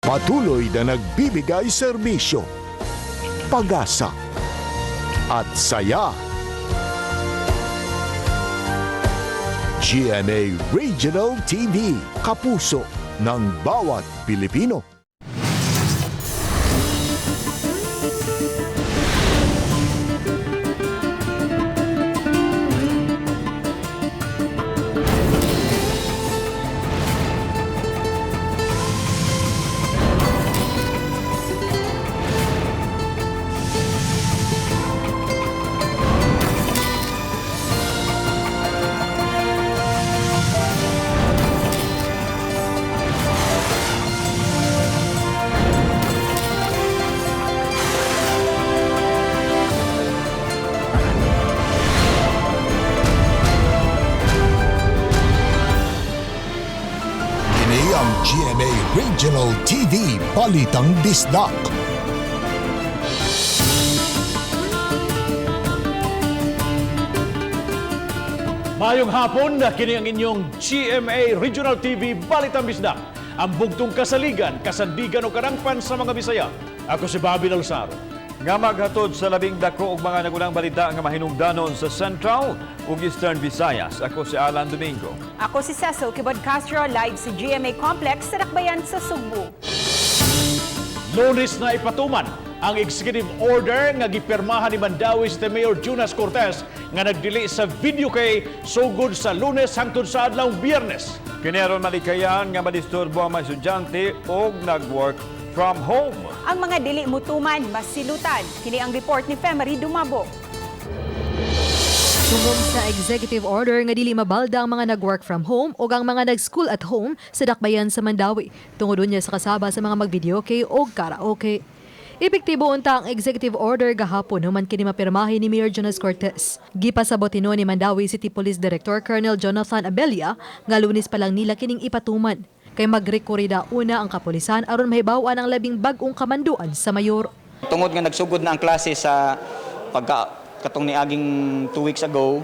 Patuloy na nagbibigay serbisyo, pag-asa at saya. GMA Regional TV, kapuso ng bawat Pilipino. Kini ang GMA Regional TV Balitang Bisdak. Mayong hapon na kini ang inyong GMA Regional TV Balitang Bisdak. Ang bugtong kasaligan, kasandigan o karangpan sa mga Bisaya. Ako si Bobby Alzaro. Nga maghatod sa labing dako og mga nagunang balita nga mahinungdanon sa Central ug Eastern Visayas. Ako si Alan Domingo. Ako si Cecil Kibod Castro, live sa GMA Complex sa Dakbayan sa Sugbo. Lunes na ipatuman ang executive order nga gipirmahan ni Mandawi City Mayor Jonas Cortez nga nagdili sa video kay sugod sa Lunes hangtod sa adlaw Biyernes. Kini aron malikayan nga madisturbo ang mga estudyante og nag-work from home. Ang mga dili mutuman, masilutan. Kini ang report ni Femery Dumabo. Tungod sa executive order nga dili mabalda ang mga nag-work from home o ang mga nag-school at home sa dakbayan sa Mandawi. Tungod niya sa kasaba sa mga mag-videoke o karaoke. Epektibo unta ang executive order gahapon human kini mapirmahe ni Mayor Jonas Cortez. Gipasabot hino ni Mandawi City Police Director Colonel Jonathan Abelia nga Lunes pa lang nila kining ipatuman. Kay magrekorida una ang kapulisan aron mahibaw-an ang labing bag-ong kamanduan sa mayor. Tungod nga nagsugod na ang klase sa pagka katong niaging 2 weeks ago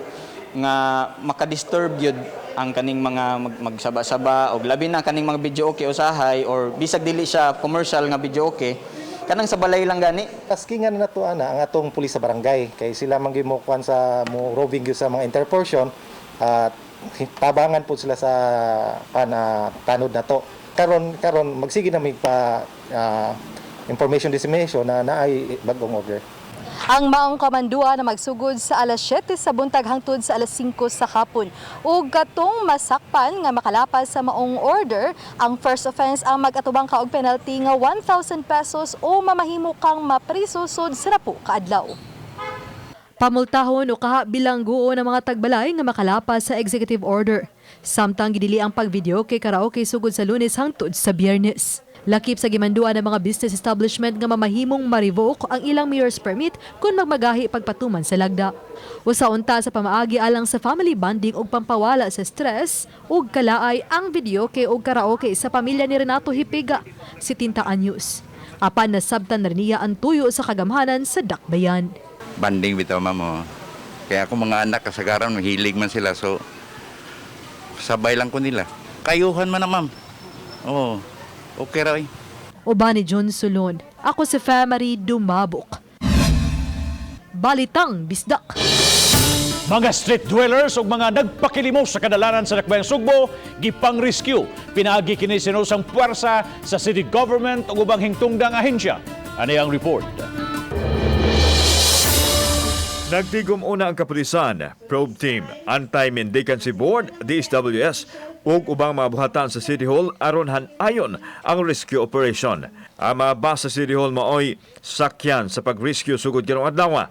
nga makadisturb yun ang kaning mga magsaba-saba og labi na kaning mga video okay usahay or bisag dili siya commercial nga video okay, kanang sa balay lang gani. Taskingan na nato ana ang atong pulis sa barangay kay sila man gyud mo kuan sa mo roving gyud sa mga interportion at tabangan po sila sa pana tanod na to. Karon karon magsige na may pa information dissemination na naay bagong order. Ang maong kamandua na magsugod sa alas 7 sa buntag hangtod sa alas 5 sa hapon. Ug katong masakpan nga makalapas sa maong order, ang first offense ang mag-atubang ka og penalty nga 1,000 pesos o mamahimo kang mapriso sud sa napo kaadlaw. Pamultahon o kaha bilangguo ng mga tagbalay nga makalapas sa executive order. Samtang gidili ang pagvideo kay karaoke sugod sa Lunes hangtod sa Biyernes. Lakip sa gimanduan ng mga business establishment nga mamahimong ma-revoke ang ilang mayor's permit kung magmagahi pagpatuman sa lagda. Usa unta sa pamaagi alang sa family bonding ug pampawala sa stress ug kalaay ang video kay og karaoke sa pamilya ni Renato Hipiga, 70 anyos. Apan nasabtan na rin niya ang tuyo sa kagamhanan sa Dakbayan. Banding bitaw, ma'am, oh. Kaya ako mga anak kasagaran mahilig man sila, so sabay lang ko nila. Kayuhan man na, ma'am. Oo. Okay ra eh. Uban ni John Solon. Ako si Famary Dumabok. Balitang Bisdak. Mga street dwellers ug mga nagpakilimos sa kadalanan sa Dakbayan Sugbo gipang-rescue. Pinaagi kini sinusang puwersa sa city government ug ubang hingtungdang ahensya. Ani ang report. Nagtigom una ang kapulisan, probe team, Anti-Mendicancy Board, DSWS, ug ubang mga buhatan sa City Hall aron hanayon ang rescue operation. Ang mga bus sa City Hall maoy sakyan sa pag-rescue sugod karong adlaw.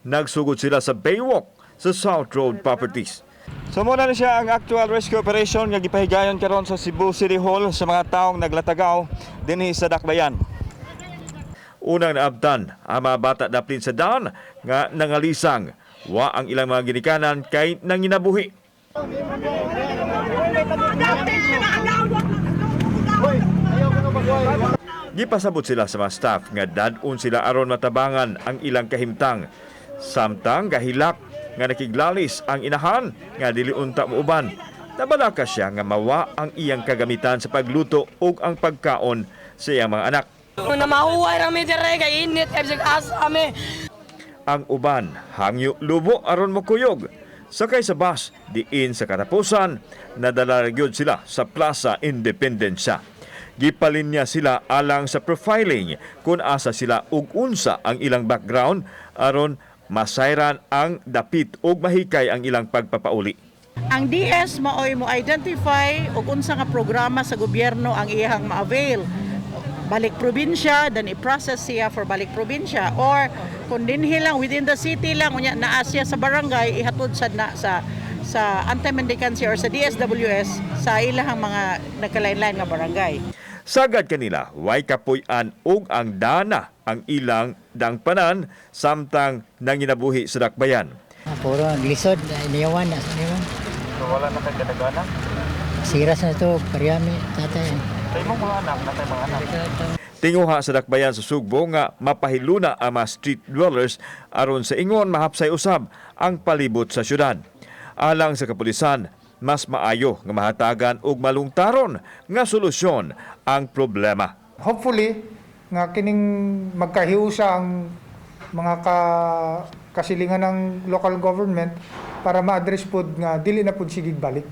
Nagsugod sila sa Baywalk sa South Road Properties. So muna na siya ang actual rescue operation nga gipahigayon karon sa Cebu City Hall sa mga taong naglatagaw dinhi sa Dakbayan. Unang naabtan ang mga bata daplin sa daan nga nangalisang. Wa ang ilang mga ginikanan kay nanginabuhi. Gipasabot sila sa mga staff nga dadon sila aron matabangan ang ilang kahimtang. Samtang gahilak nga nakiglalis ang inahan nga dili unta muuban. Nabalaka siya nga mawa ang iyang kagamitan sa pagluto ug ang pagkaon. sa iyang mga anak. Na mahuway rami dire kay init kay bisag asa kami. Ang uban hangyo lubo aron mokuyog. Sakay sa bus diin sa katapusan nadala gyud sila sa Plaza Independencia. Gipalinya sila alang sa profiling kung asa sila ug unsa ang ilang background aron masayran ang dapit ug mahikay ang ilang pagpapauli. Ang DS maoy mo identify og unsa nga programa sa gobyerno ang iyang ma-avail. Balik probinsya, then i-process siya for balik probinsya, or kung dinhi lang, within the city lang, unya naa siya sa barangay, ihatod sad na sa anti-mendicancy or sa DSWS sa ilahang mga nagkalain-lain nga barangay. Sagad kanila, way kapuy-an ug ang dana ang ilang dangpanan samtang nanginabuhi sa dakbayan. Puro lisod, iniwan na, iniwan. So wala na kay kadagana? Siras na ito, pariyami, tatay. Sa imong mga anak, natay mga anak. Tinguha sa dakbayan sa Sugbo nga mapahiluna ang mga street dwellers aron sa ingon mahapsay usab ang palibot sa syudad. Alang sa kapulisan, mas maayo nga mahatagan og malungtaron nga solusyon ang problema. Hopefully nga kining magkahiusa ang mga kasilingan ng local government para ma-address pod nga dili na pod sigig balik.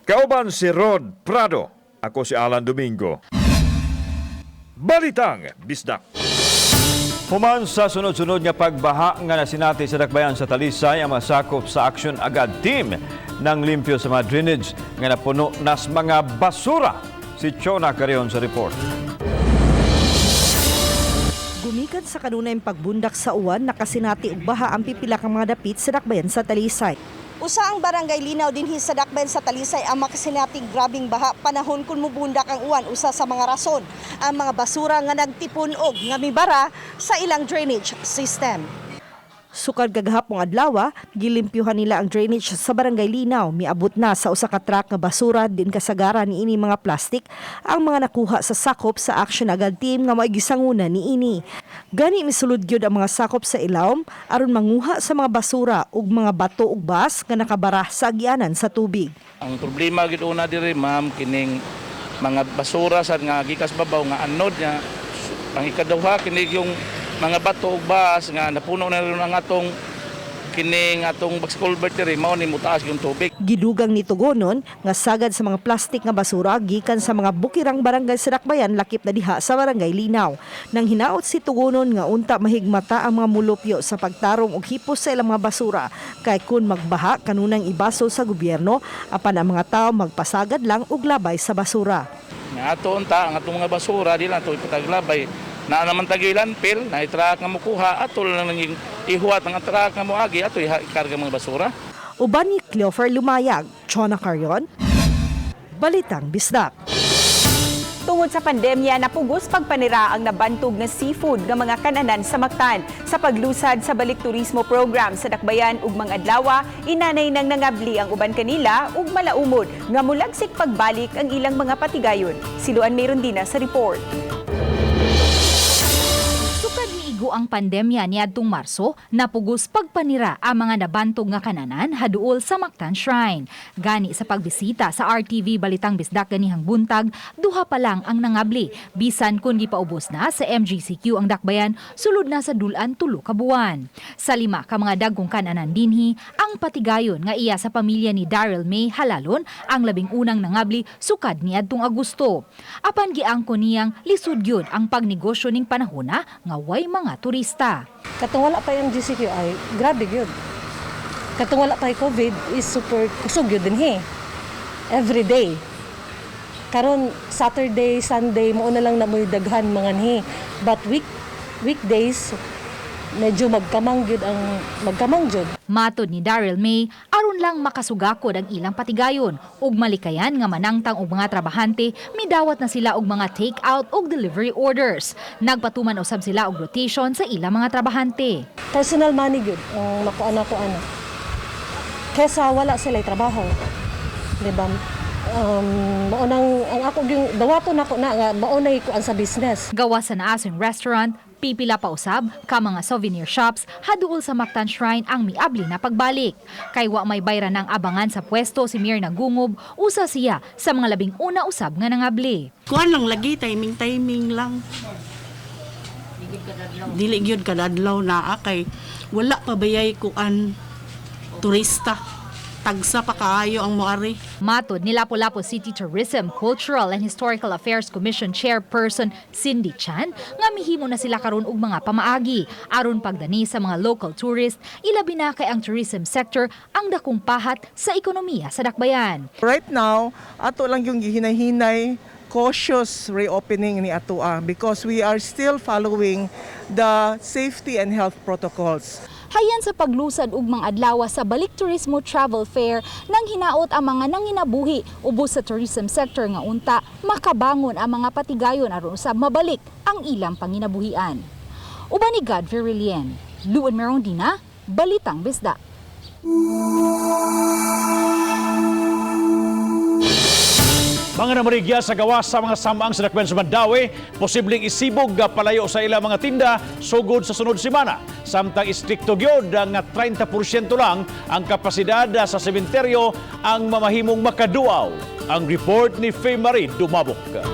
Kauban si Rod Prado. Ako si Alan Domingo. Balitang Bisdak. Human sa sunod-sunod nga pagbaha nga nasinati sa dakbayan sa Talisay ang masakop sa Action Agad Team ng limpyo sa mga drainage nga napuno nas mga basura. Si Chona Carion sa report. Gumikan sa kanunayng pagbundak sa uwan, nakasinati og baha ang pipila ka mga dapit sa dakbayan sa Talisay. Usa ang barangay Linaw dinhi sa dakbayan sa Talisay ang makasinating grabing baha panahon kun mubundak ang uwan. Usa sa mga rason ang mga basura nga nagtipon og nga mibara sa ilang drainage system. Sukad kagahapong adlaw, gilimpyuhan nila ang drainage sa barangay Linaw. Miabot na sa usa ka truck nga basura din kasagaran niini mga plastik ang mga nakuha sa sakop sa Action Agad team nga mao'y gisanguna niini. Gani misulod gyud ang mga sakop sa ilawom aron manguha sa mga basura ug mga bato ug bas nga nakabara sa agianan sa tubig. Ang problema gid una diri, ma'am, kining mga basura sa nga gikas babaw nga anod niya. Ang ikaduha, kini yung mga bato ug bas nga napuno na rin ang atong kining atong box culvert diri, mao ni mutaas yung tubig. Gidugang ni Tugonon nga sagad sa mga plastik nga basura gikan sa mga bukirang barangay sa Dakbayan, lakip na diha sa barangay Linaw. Nang hinaot si Tugonon nga unta mahigmata ang mga mulupyo sa pagtarong og hipos sa ilang mga basura kay kun magbaha kanunang ibaso sa gobyerno, apan ang mga tao magpasagad lang og labay sa basura. Nga ato unta ang atong mga basura di lang ato ipataglabay. Naa naman tagay landfill na truck nga mukuha, ato lang nang ihuwat ang truck nga moagi, ato ikarga mga basura. Uban ni Cleofer Lumayag, Chona Carion, Balitang Bisdak. Tungod sa pandemya, napugos pagpanira ang nabantog nga seafood nga mga kananan sa Mactan. Sa paglusad sa Balik Turismo Program sa Dakbayan ug mga adlawa, inanay nang nangabli ang uban kanila ug malaumod nga mulagsik pagbalik ang ilang mga patigayon. Siluan meron din na sa report. Sukad miigo ang pandemya niadtong Marso, napugos pagpanira ang mga nabantog nga kananan haduol sa Mactan Shrine. Gani sa pagbisita sa RTV Balitang Bisdak ganihang buntag, duha pa lang ang nangabli. Bisan kun gipaubos na sa MGCQ ang dakbayan, sulod na sa dulan 3 ka buwan. Sa 5 ka mga dagkong kananan dinhi, ang patigayon nga iya sa pamilya ni Daryl May Halalon ang 11 nangabli sukad niadtong Agosto. Apan giangko niyang lisod gyud ang pagnegosyo ning panahona nga way mga turista. Katong wala pa yung GCQ ay grabe gyud. Katong wala pa yung COVID is super kusog gyud dinhi. Every day. Karon Saturday, Sunday mo na lang na mo'y daghan mga nhi. But weekdays medyo magkamang gyud ang magkamang gyud. Matod ni Daryl May, aron lang makasugakod ang ilang patigayon ug malikayan nga manangtang og mga trabahante, midawat na sila og mga take-out ug delivery orders. Nagpatuman usab sila og rotation sa ilang mga trabahante. Personal money gyud ang makuha na ko ana. Kesa wala sila trabaho. Di ba? Mao nang ang ako gyung dawaton nako na nga mao nay kuan sa business. Gawas sa naasong restaurant, pipila pa usab ka mga souvenir shops haduol sa Mactan Shrine ang miabli na pagbalik. Kay wa may bayra ng abangan sa pwesto si Mirna Gungob, usa siya sa mga 11 usab nga nangabli. Kuan lang lagi, timing timing lang. Dili gyud kadadlaw naa kay wala pa bayay kuan turista. Tagsa pa kaayo ang moari. Matod ni Lapu-Lapu City Tourism, Cultural and Historical Affairs Commission Chairperson Cindy Chan nga mihimo na sila karon og mga pamaagi aron pagdani sa mga local tourist, ilabi na kay ang tourism sector ang dakong pahat sa ekonomiya sa Dakbayan. Right now, ato lang yung gihinay-hinay, cautious reopening ni atoa because we are still following the safety and health protocols. Hayan sa paglusad ug mga adlaw sa Balik Turismo Travel Fair nang hinaot ang mga nanginabuhi ubos sa tourism sector nga unta makabangon ang mga patigayon aron usab mabalik ang ilang panginabuhian. Uban ni Godfrey Relien, Luan Merondina, Balitang Bisdak. Mga namarigya sa gawas sa mga samang sa Dakbayan sa Mandaue, posibleng isibog palayo sa ilang mga tinda sugod sa sunod semana. Samtang istrikto gyud nga 30% lang ang kapasidad sa sementeryo ang mamahimong makaduaw. Ang report ni Faye Marie Dumabok. 30%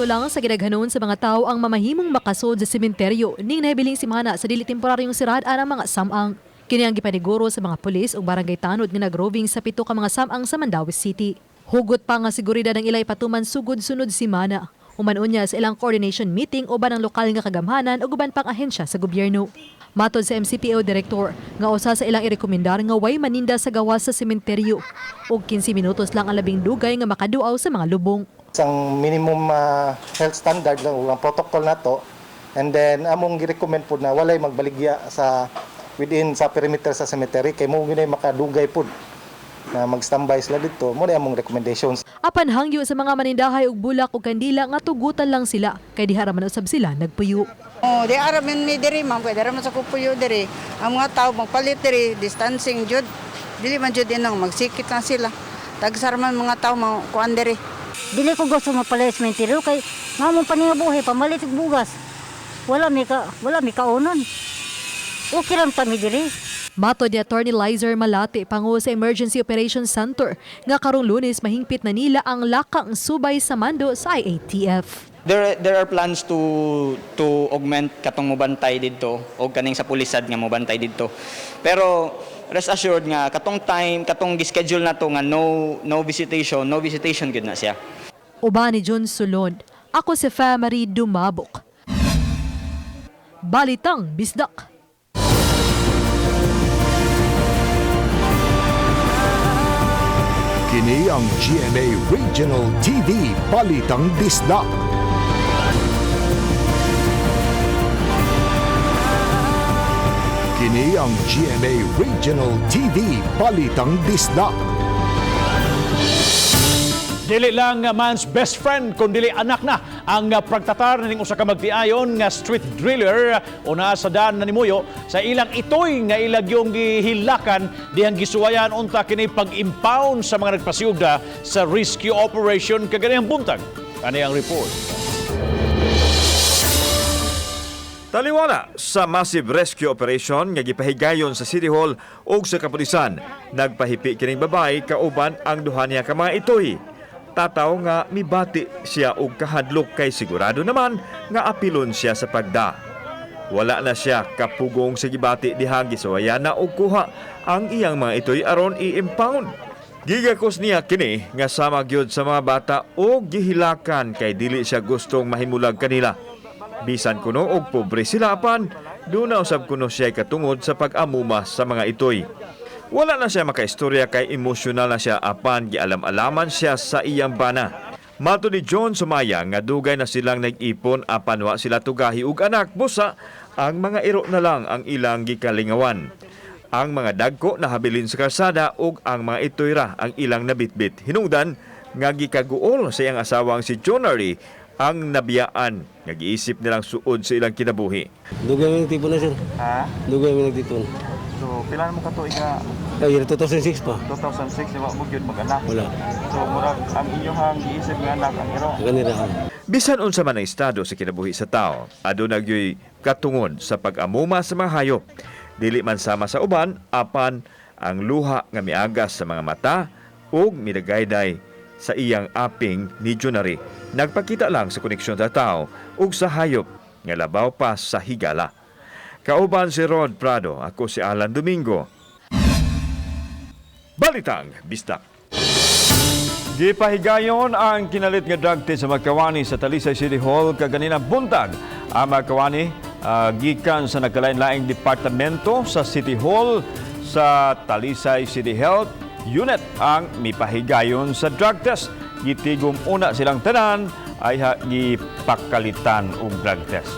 lang sa gidaghanon sa mga tao ang mamahimong makasod sa sementeryo ning nahibiling semana sa dili temporaryong sirad ang mga samang. Kini ang gipaniguro sa mga pulis ug barangay tanod nga nagroving sa 7 ka mga samang sa Mandaue City. Hugot pa nga seguridad ang ilay patuman sugod sunod semana. Human unya sa ilang coordination meeting uban ang lokal nga kagamhanan ug uban pang ahensya sa gobyerno. Matod sa MCPO director nga usa sa ilang irekomendar nga way maninda sa gawas sa sementeryo ug 15 minutos lang ang labing dugay nga makaduaw sa mga lubong. Ang minimum health standard lang ang protocol nato, and then among gi-recommend pud na walay magbaligya sa within sa perimeter sa cemetery kay mo gyud makadugay pud na mag-standby sila dito. Mo na among recommendations. Apan hangyo sa mga manindahay og bulak og kandila nga tugutan lang sila kay diha ra man usab sila nagpuyo. Oh, di ara man mi diri ma'am, kay diri man sa kupuyo diri. Ang mga tao magpalit diri, distancing jud. Dili man jud inong magsikit lang sila. Tagsar man mga tao mo kuan diri. Dili ko gusto mapalit sa sementeryo kay ngamong paningabuhi pamalit og bugas. Wala mi kaunon. Okay lang kami diri. Matod ni Attorney Lizer Malate, pangulo sa Emergency Operations Center, nga karong Lunes mahingpit na nila ang lakang subay sa mando sa IATF. There are plans to augment katong mobantay didto og kaning sa pulisad nga mobantay didto. Pero rest assured nga katong time katong gi-schedule nato nga no visitation gud na siya. Uban ni John Solon, ako si Famary Dumabok. Balitang Bisdak. Kini ang GMA Regional TV Balitang Bisdak. Kini ang GMA Regional TV Balitang Bisdak. Dili lang man's best friend kundi anak na ang pragtatar ning usa ka magtiayon nga street driller o naa sa daan na nimuyo sa ilang itoy nga ilag yung gihilakan dihang gisuwayan unta kini pag-impound sa mga nagpasiugda sa rescue operation kaganihang buntag. Ani ang report. Taliwala sa massive rescue operation nga gipahigayon sa City Hall ug sa kapulisan, nagpahipi kining babae kauban ang duha niya ka mga itoy. Tataw nga mibati siya og kahadlok kay sigurado naman nga apilon siya sa pagda. Wala na siya kapugong sa gibati diha gisuwayan na og kuha ang iyang mga itoy aron i-impound. Gigakos niya kini nga sama gyud sa mga bata og gihilakan kay dili siya gustong mahimulag kanila. Bisan kuno og pobre sila apan, duna usab kuno siya katungod sa pag-amuma sa mga itoy. Wala na siya makaistorya kay emosyonal na siya apan gialam-alaman siya sa iyang bana. Mato ni John Sumaya nga dugay na silang nag-ipon apan wa sila tugahi og anak busa ang mga iro na lang ang ilang gikalingawan. Ang mga dagko na habilin sa kalsada ug ang mga itoy ra ang ilang nabitbit. Hinungdan nga gikaguol sa iyang asawang si Jonary ang nabiyaan nga giisip nilang suod sa ilang kinabuhi. Dugay mi nagtipon na sir. Ha? Dugay mi nagtipon. So pila mo ka tuig nga Ay, 2006 pa. 2006 wa mo gyud mag-anak. Wala. So murag ang inyong giisip nga anak ang iro. Ganira. Bisan unsa man ang estado sa kinabuhi sa tao, aduna gyoy katungod sa pag-amuma sa mga hayop. Dili man sama sa uban, apan ang luha nga miagas sa mga mata ug midagayday sa iyang aping ni Junari. Nagpakita lang sa koneksyon sa tao ug sa hayop nga labaw pa sa higala. Kauban si Rod Prado, ako si Alan Domingo. Balitang Bisdak. Gipahigayon ang kinalit nga drug test sa Magkawani sa Talisay City Hall kaganina buntag. Ang Magkawani gikan sa nagkalain-laing departamento sa City Hall sa Talisay City Health Unit ang mipahigayon sa drug test. Gitigom una silang tanan ay gipakalitan og drug test.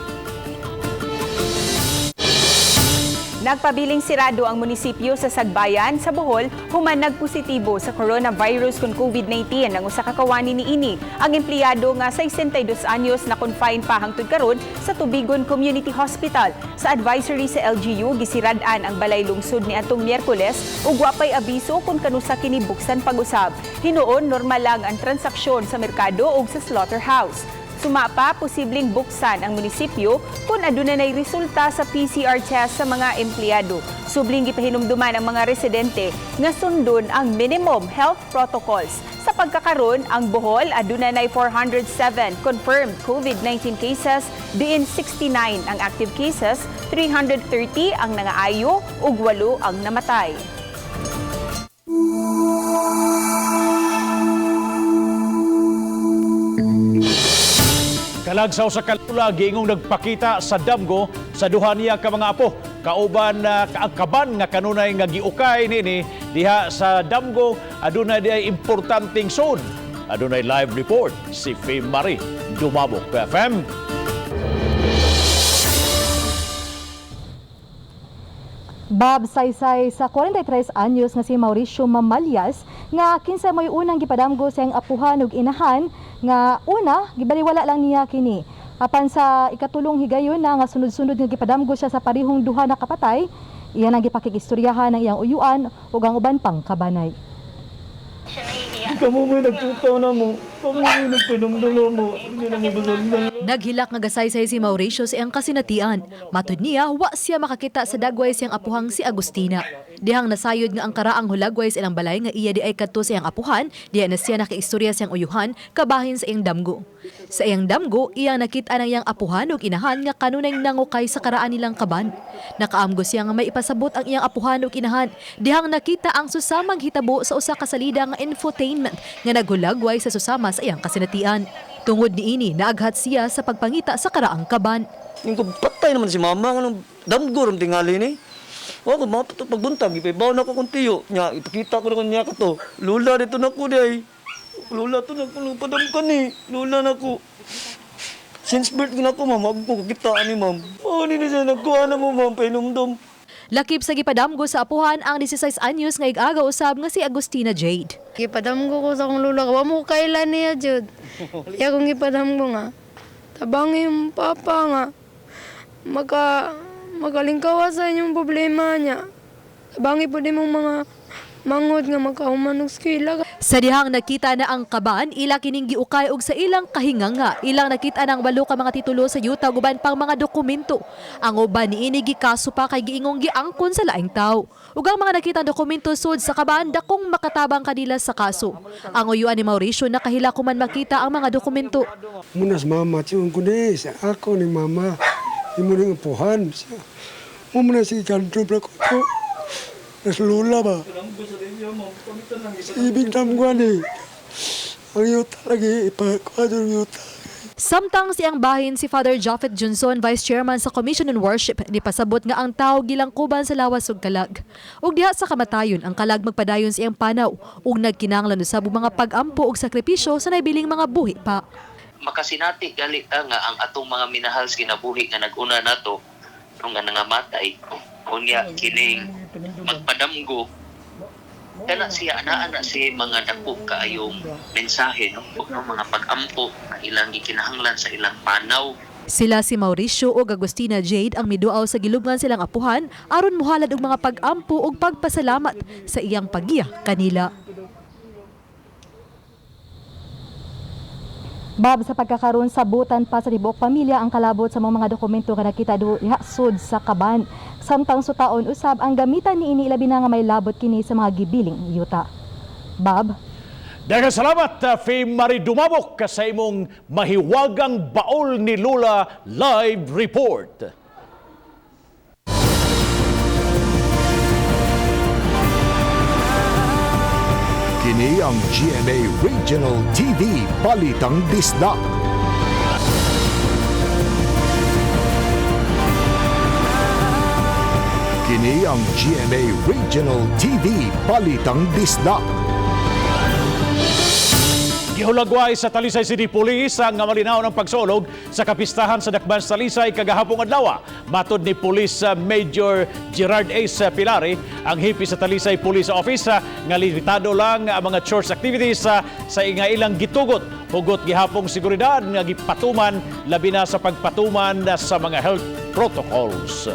Nagpabiling sirado ang munisipyo sa Sagbayan sa Bohol human nagpositibo sa coronavirus kon COVID-19 ang usa ka kawani niini. Ang empleyado nga 62 anyos na confine pa hangtod karon sa Tubigon Community Hospital. Sa advisory sa LGU gisirad-an ang balay lungsod niadtong Miyerkules ug wa pay abiso kung kanusa kini buksan pag-usab. Hinuon normal lang ang transaksyon sa merkado ug sa slaughterhouse. Sumapa, posibleng buksan ang munisipyo kung aduna nay resulta sa PCR test sa mga empleyado. Subling gipahinumduman ang mga residente nga sundon ang minimum health protocols. Sa pagkakaron, ang Bohol aduna nay 407 confirmed COVID-19 cases, diin 69 ang active cases, 330 ang nangaayo ug 8 ang namatay. Kalagsaw sa kalula, giingong nagpakita sa damgo sa duha niya ka mga apo. Kauban ang kaban nga kanunay nga giukay nini diha sa damgo adunay diay importanteng zone. Adunay live report si Fame Marie Dumabok, PFM. Bob saysay sa 43 anyos nga si Mauricio Mamalyas nga kinsa mo'y unang gipadamgo sa iyang apuhan ug inahan nga una gibaliwala lang niya kini. Apan sa ikatulong higayon na nga sunod-sunod nga gipadamgo siya sa parihong duha na kapatay, iyan ang gipakigistoryahan ng iyang uyuan ug ang uban pang kabanay. Kamu may nagtutaw na mo. Kamu may nagpanumdulo mo. Hindi na mo basaldan. Naghilak nga gasaysay si Mauricio sa iyang kasinatian. Matud niya, wa siya makakita sa dagway siyang apuhang si Agustina. Dihang nasayod nga ang karaang hulagway sa ilang balay nga iya di ay kadto sa iyang apuhan, diya na siya nakaistorya sa iyang uyuhan, kabahin sa iyang damgo. Sa iyang damgo, iyang nakita ng iyang apuhan ug inahan nga kanunay nangukay sa karaan nilang kaban. Nakaamgo siya nga may ipasabot ang iyang apuhan ug inahan. Dihang nakita ang susamang hitabo sa usa ka salida nga infotainment nga naghulagway sa susama sa iyang kasinatian. Tungod niini, naaghat siya sa pagpangita sa karaang kaban. Yung ko, patay naman si mama. Anong damgo ram tingali ni. Wa ko mga pagbuntag, ipabaw na ko kung tiyo. Nya, ipakita ko na kung niya ka to. Lula dito na ko day. Lula to na ko, padam ka ni. Lula na ko. Since birth ko na ko, ma'am. Wag ko kita ni ma'am. Oh, ni na siya nagkuha na mo, ma'am. Painumdum. Lakip sa gipadamgo sa apuhan ang 16 anyos nga ig-aga usab nga si Agustina Jade. Gipadamgo ko sa akong lula, wa mo kailan niya jud. Iya kong gipadamgo nga. Tabangi yung papa nga. Makalingkawa sa inyong problema niya. Tabangi po din mong mga mangod nga makahuman og eskwela. Sa dihang nakita na ang kaban, ila kining giukay og sa ilang kahinganga. Ilang nakita ng 8 ka mga titulo sa yuta ug uban pang mga dokumento. Ang uban niini gikaso pa kay giingong giangkon sa laing tawo. Ug ang mga nakitang dokumento sud sa kaban dakong makatabang kanila sa kaso. Ang uyuan ni Mauricio nakahila kuman makita ang mga dokumento. Munas mama, tiyon ko ni, sa ako ni mama, imo ning upuhan. Muna si kanto pa ko to. Nas lula ba? Ibig damguan ni. Ang yuta lagi, ipakuha yung yuta. Samtang siyang bahin si Father Japhet Johnson, Vice Chairman sa Commission on Worship, ni pasabot nga ang tao gilangkuban sa lawas ug kalag. Ug diha sa kamatayon, ang kalag magpadayon sa iyang panaw ug nagkinahanglan usab og mga pag-ampo ug sakripisyo sa naibiling mga buhi pa. Makasinati gali ta nga ang atong mga minahal sa kinabuhi nga nag-una nato nung nga nangamatay unya kining magpadamgo kana siya anaa na siya mga dako kaayong mensahe, no, no mga pag-ampo nga ilang gikinahanglan sa ilang panaw. Sila si Mauricio ug Agustina Jade ang miduaw sa gilubngan silang apuhan aron mohalad og mga pag-ampo ug pagpasalamat sa iyang paggiya kanila. Bab, sa pagkakaroon sa butan pa sa tibuok pamilya ang kalabot sa mga dokumento nga nakita diha sud sa kaban. Samtang sutaon usab ang gamitan niini, ilabi na nga may labot kini sa mga gibiling yuta. Bab. Daghang salamat, Faye Marie Dumabok, sa imong mahiwagang Baol ni Lula live report. Kini ang GMA Regional TV Balitang Bisdak. Kini ang GMA Regional TV Balitang Bisdak. Gihulagway sa Talisay City Police ang malinaw ng pagsulog sa kapistahan sa Dakban sa Talisay kagahapong adlaw. Matod ni Police Major Gerard A. Pilari, ang hipi sa Talisay Police Office nga limitado lang ang mga church activities sa nga ilang gitugot. Hugot gihapong seguridad nga gipatuman, labi na sa pagpatuman sa mga health protocols.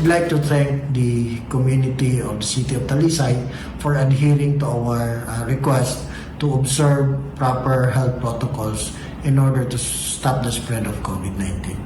I'd like to thank the community of the city of Talisay for adhering to our request to observe proper health protocols in order to stop the spread of COVID-19.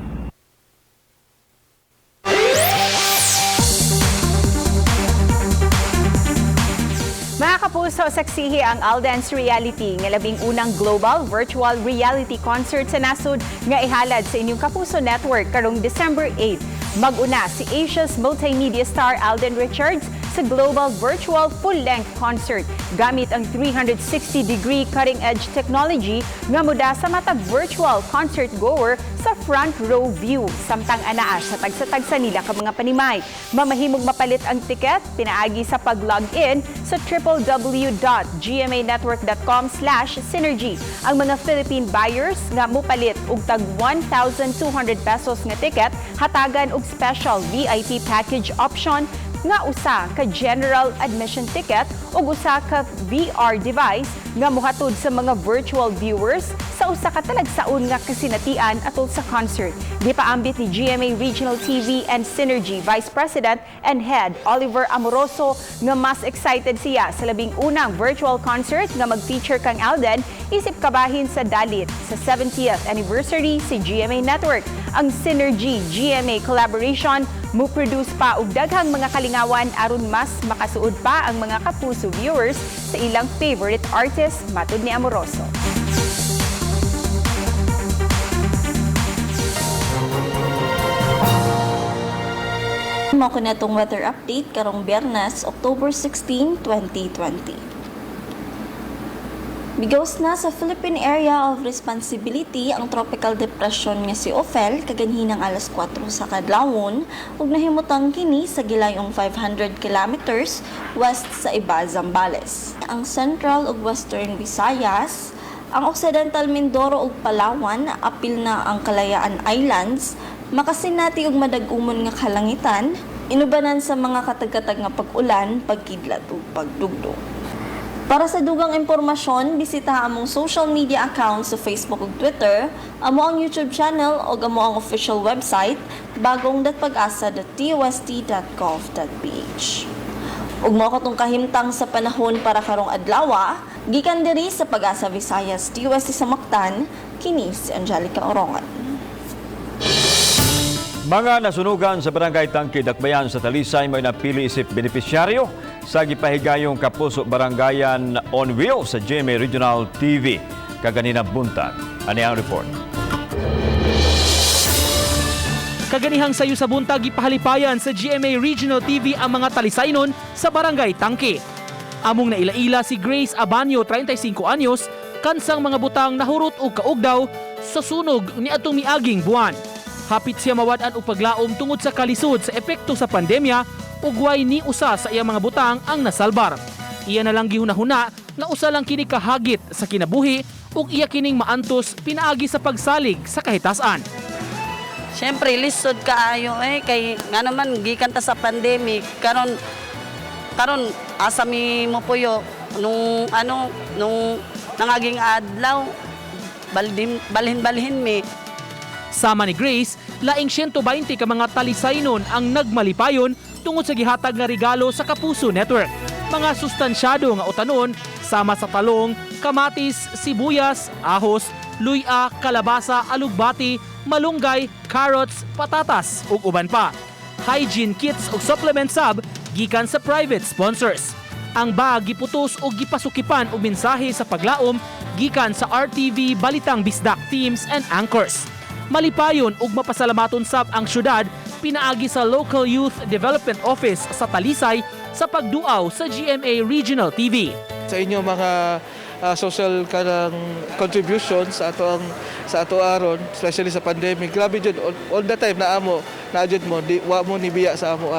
Mga kapuso, saksihi ang Alden's Reality nga 11 global virtual reality concert sa nasod nga ihalad sa inyong Kapuso Network karong December 8. Mag-una si Asia's multimedia star Alden Richards sa global virtual full-length concert gamit ang 360-degree cutting-edge technology nga muda sa matag virtual concert goer sa front row view samtang anaa sa tagsa-tagsa nila ka mga panimay. Mamahimong mapalit ang tiket pinaagi sa pag-log in sa www.gmanetwork.com/synergy. Ang mga Philippine buyers nga mupalit og tag 1,200 pesos nga tiket hatagan og special VIP package option nga usa ka general admission ticket ug usa ka VR device nga mohatod sa mga virtual viewers sa usa ka talagsaon nga kasinatian atol sa concert. Gipaambit ni GMA Regional TV and Synergy Vice President and Head Oliver Amoroso nga mas excited siya sa 11 virtual concert nga mag-feature kang Alden isip kabahin sa dalit sa 70th anniversary si GMA Network. Ang Synergy GMA collaboration mo-produce pa og daghang mga kalingawan aron mas makasuod pa ang mga kapuso viewers sa ilang favorite artist, matud ni Amoroso. Mao ko na itong weather update karong Biyernes, October 16, 2020. Migawas na sa Philippine Area of Responsibility ang tropical depression nga si Ofel kaganhinang alas 4 sa kadlawon ug nahimutang kini sa gilayong 500 kilometers west sa Iba, Zambales. Ang Central ug Western Visayas, ang Occidental Mindoro ug Palawan, apil na ang Kalayaan Islands, makasinati og madag-umon nga kalangitan, inubanan sa mga katag-katag nga pag-ulan, pagkidlat ug pagdugdog. Para sa dugang impormasyon, bisita among social media accounts sa Facebook ug Twitter, amo ang YouTube channel o amo ang official website bagong.pagasa.dost.gov.ph. Ug mao katong kahimtang sa panahon para karong adlawa, gikan diri sa Pag-asa Visayas DOST sa Mactan, kini si Angelica Orongan. Mga nasunugan sa Barangay Tangke, Dakbayan sa Talisay may napili isip benepisyaryo sa gipahigayong Kapuso Barangayan on Wheels sa GMA Regional TV kaganina buntag. Ani ang report. Kaganihang sayo sa buntag, gipahalipayan sa GMA Regional TV ang mga Talisaynon sa Barangay Tangke. Among naila-ila si Grace Abanyo, 35 anyos, kansang mga butang nahurot og kaugdaw sa sunog ni atong miaging buwan. Hapit siya mawad-an og paglaom tungod sa kalisod sa epekto sa pandemya ug way ni usa sa iyang mga butang ang nasalbar. Iya na lang gihunahuna nga usa lang kini kahagit sa kinabuhi ug iya kining maantos pinaagi sa pagsalig sa kahitasan. Siyempre, lisod kaayo kay nga naman gikan ta sa pandemic karon karon asa mi mo puyo nung ano nung nangaging adlaw. Balhin balhin balhin mi. Sama ni Grace, laing 120 ka mga Talisaynon ang nagmalipayon tungod sa gihatag nga regalo sa Kapuso Network. Mga sustansyado nga utanon sama sa talong, kamatis, sibuyas, ahos, luya, kalabasa, alugbati, malunggay, carrots, patatas ug uban pa. Hygiene kits ug supplement sab gikan sa private sponsors. Ang bag giputos og gipasukipan og mensahe sa paglaom gikan sa RTV Balitang Bisdak teams and anchors. Malipayon ug mapasalamaton sab ang syudad pinaagi sa Local Youth Development Office sa Talisay sa pagduaw sa GMA Regional TV. Sa inyo mga social kanang contributions sa ato aron, especially sa pandemic, grabe jud all the time na amo na jud mo di wa mo ni biya sa amo.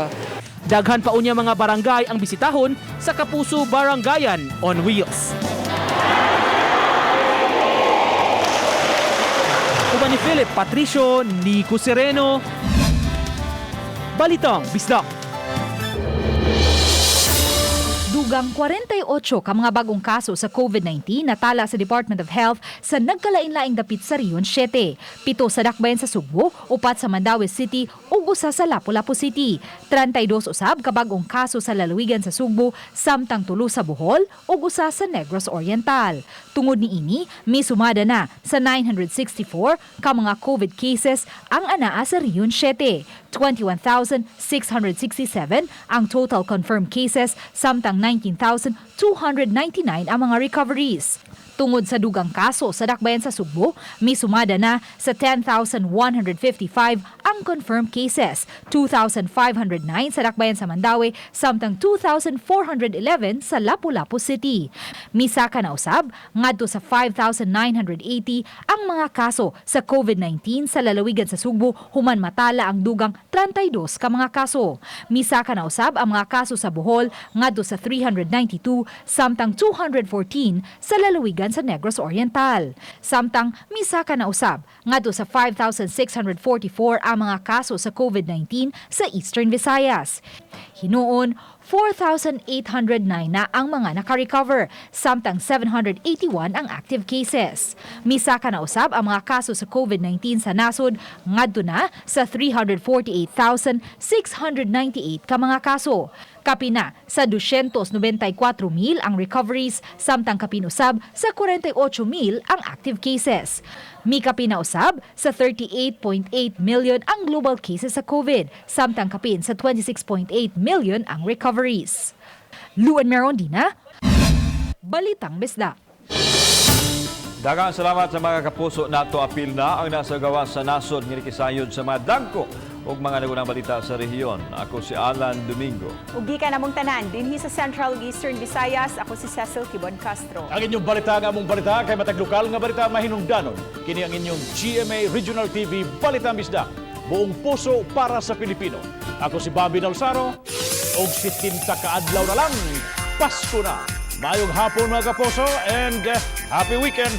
Daghan pa unya mga barangay ang bisitahon sa Kapuso Barangayan on Wheels. Uban ni Philip Patricio, Nico Sereno, Balitang Bisdak. Dugang 48 ka mga bagong kaso sa COVID-19 natala sa Department of Health sa nagkalain-laing dapit sa Region 7. 7 sa Dakbayan sa Sugbo, 4 sa Mandaue City ug 1 sa Lapu-Lapu City. 32 usab ka bagong kaso sa lalawigan sa Sugbo, samtang 3 sa Bohol ug 1 sa Negros Oriental. Tungod niini, misumada na sa 964 ka mga COVID cases ang anaa sa Region 7. 21,667 ang total confirmed cases, samtang 19,299 ang mga recoveries. Tungod sa dugang kaso sa Dakbayan sa Sugbo, misumada na sa 10,155 ang confirmed cases, 2,509 sa Dakbayan sa Mandaue, samtang 2,411 sa Lapu-Lapu City. Misaka na usab ngadto sa 5,980 ang mga kaso sa COVID-19 sa lalawigan sa Sugbo human matala ang dugang 32 ka mga kaso. Misaka na usab ang mga kaso sa Bohol ngadto sa 392, samtang 214 sa lalawigan sa Negros Oriental. Samtang misaka na usab ngadto sa 5,644 ang mga kaso sa COVID-19 sa Eastern Visayas. Hinuon, 4,809 na ang mga nakarecover, samtang 781 ang active cases. Misaka na usab ang mga kaso sa COVID-19 sa nasod ngadto na sa 348,698 ka mga kaso. Kapina sa 294,000 ang recoveries, samtang kapin usab sa 48,000 ang active cases. Mikapin na usab sa 38.8 million ang global cases sa COVID, samtang kapin sa 26.8 million ang recoveries. Luan Merondina, Balitang Bisdak. Daghang salamat sa mga kapuso nato. Apil na ang nasa gawas sa nasod nga nikisayod sa mga dagko ug mga nagunang balita sa rehiyon. Ako si Alan Domingo. Ug gikan namong tanan dinhi sa Central ug Eastern Visayas, ako si Cecil Kibon Castro. Ang inyong balita nga among balita kay matag lokal nga balita mahinungdanon. Kini ang inyong GMA Regional TV Balitang Bisdak. Buong puso para sa Pilipino. Ako si Bobby Dalsaro og 70 ka adlaw na lang, Pasko na. Maayong hapon, mga kapuso, and happy weekend.